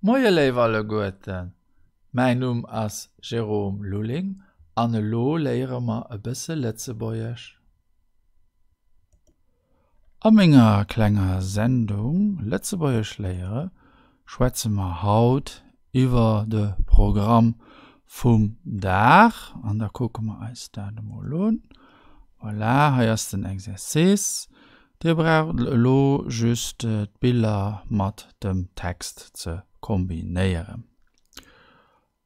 Moie léif alleguerten, mäin Numm ass Jérôme Lulling an elo léiere mer e bësse Lëtzebuergesch. A menger klenger Sendung Lëtzebuergesch léiere schwätze mer haut iwwer de Programm vum Dag an da kucke mer eis dat emol un. Voilà, hei ass den Exercice. Dir braucht elo just d'Biller mat dem Text ze kombinéieren.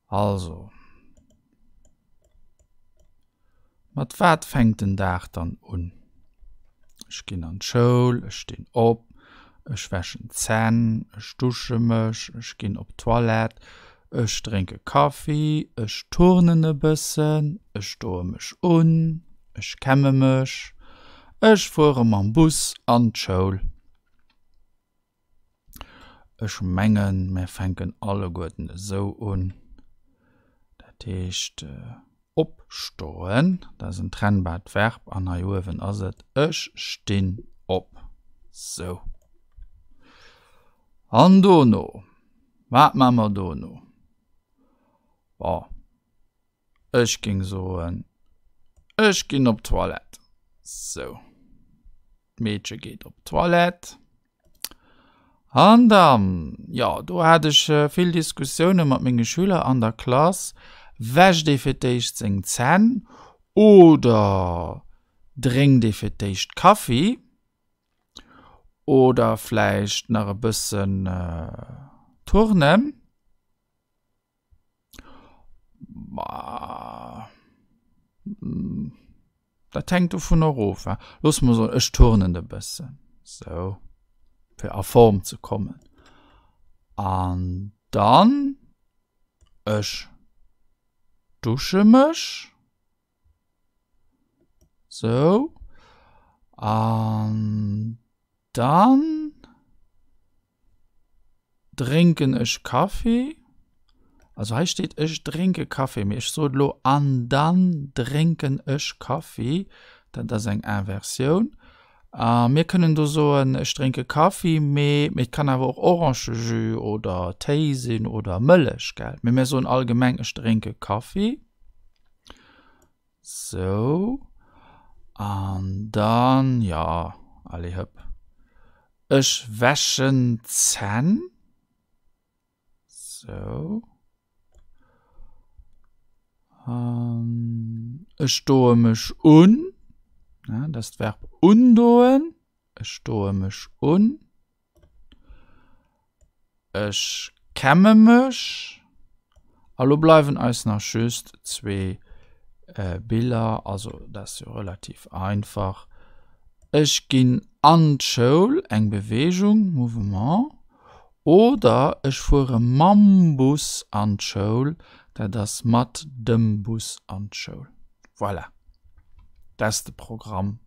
Also, mat wat fänkt den Dag dann un? Ech ginn an d'Schoul, ech stinn op, ech wäschen d'Zänn, ech dusche mech, ech ginn op d'Toilette, ech drénke Kaffi, ech turnen e bëssen, ech doe mech un, ech kämme mech, ech fuere mam Bus an d'Schoul. Ech mengen, mär fänken alleguerten esou un. Dat heescht, opstoen, dat ass en trennbart Verb an hei uewen ass et, ech stinn op. Sou. An dono, wat maache mer dono? Bon, Ech géing soen, ech ginn op d'Toilette. Sou, d'Meedche geet op d'Toilette. An dann, jo, do hat ech vill Diskussioune mat menge Schüler an der Klass, Wäscht ee fir d'éischt seng Zänn oder drénkt ee fir d'éischt Kaffi? Oder vläicht nach e bëssen turnen? Dat hänkt dovunner of. Loosse mer soen, ech turnen e bëssen, sou, fir a Form ze kommen. An dann, ech dusche mech. Sou. An dann drénken ech Kaffi. Also hei steet ech drénke Kaffi, mee ech sot elo an dann drénken ech Kaffi. Dat ass eng Inversioun. A mir kënnen do soen ech drénke Kaffi, mee et kann awer och Orangejus oder Téi sinn oder Mëllech, gell? Mee mir soen allgemeng ech drénke Kaffi. Sou, an dann, jo, allez hëpp, ech wäschen d'Zänn. Sou. An ech doe mech un, dat ass d'Verb undoen, ech doe mech un. Ech kämme mech. A lo bleiwen eis nach just zwee Biller, also dat ass jo relativ einfach. Ech ginn an d'Schoul, eng Beweegung, Mouvement, oder ech fuere mam Bus an d'Schoul, dat ass mat dem Bus an d'Schoul. Voilà, dat ass de Programm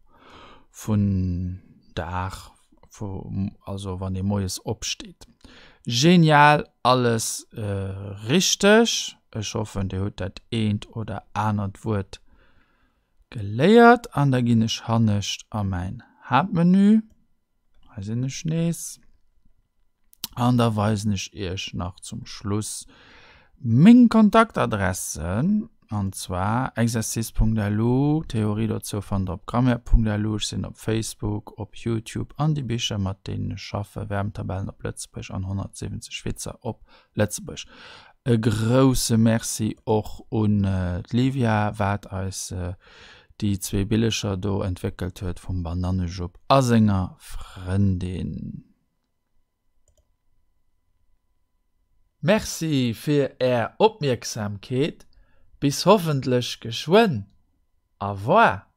vun Dag. Also wann ee moies opsteet. Genial, alles richteg. Ech hoffen dir hutt dat eent oder anert Wuert geléiert an da ginn ech hannescht a mäin Haaptmenü. Hei sinn ech nees. An da weisen ech iech nach zum Schluss meng Kontaktadressen, an zwar exercice.lu, Theorie dozou fannt der op grammaire.lu, ech sinn op Facebook, op Youtube an déi Bicher mat deenen ech schaffe, Verbenttabellen op Lëtzebuergesch an 170 Witzer op Lëtzebuergesch. E grousse Merci och un d'Livia, wat eis déi zwee Billecher do entwéckelt huet vum Banannejupp a senger Frëndin. Merci fir är Opmierksamkeet, bis hoffentlech geschwënn. Au revoir.